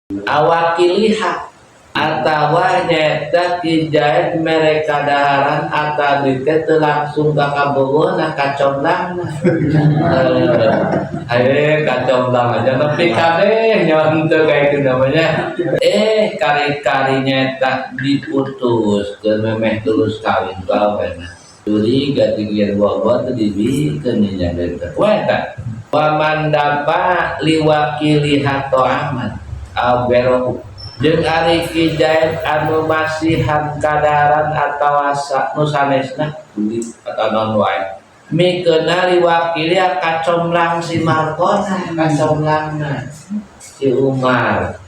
Awakiliha atawa nyaeta Ki Zaid mere kadaharan atau duit teh teu langsung ka kabogohna, kacomblangna. Eh, kacomblang aja nepi kabeh nyontoh kayak itu namanya. Eh, kari-kari nyaeta diputus ke memeh terus kawin bae curiga tinggian buah-buah teu dibikeun nya teh. Wah, eta wa man dafa liwakiliha ta'aman aw ghairahu, jeung ari Ki Zaid anu masihan kadaharan atawa nu sanesna, duit atau non wae, mikeuna liwakili kacomblang si Markona, kacomblangna si Umar,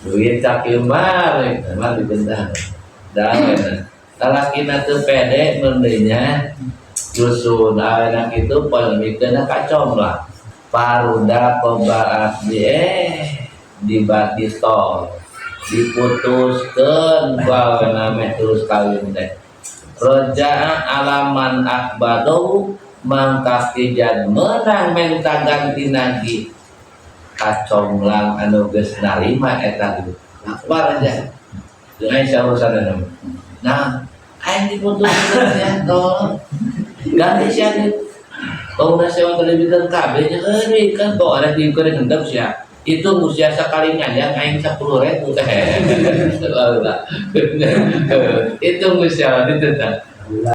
duit ka Ki Umar mah ditendang dah. Lalakina teu pede mendenya susun aweuna kitu poe mikeuna kacomblang paruda qoblal aqdi, eh dibati tol diputuskeun bawa meh terus kawin teh, roja'a alaman akbadahu, mangka Ki Zaid menang menta ganti nagi kacomblang anu geus narima eta duit. Akbar aja jeung Aisyah urusan. Nah, aing diputuskeun ya, tolong ganti sia duit. Oh, nasi yang televisi kabeh nya euy kan bawa ada di henteu sia itu usia sekali ngajak aing 10.000 teh itu usia itu teh.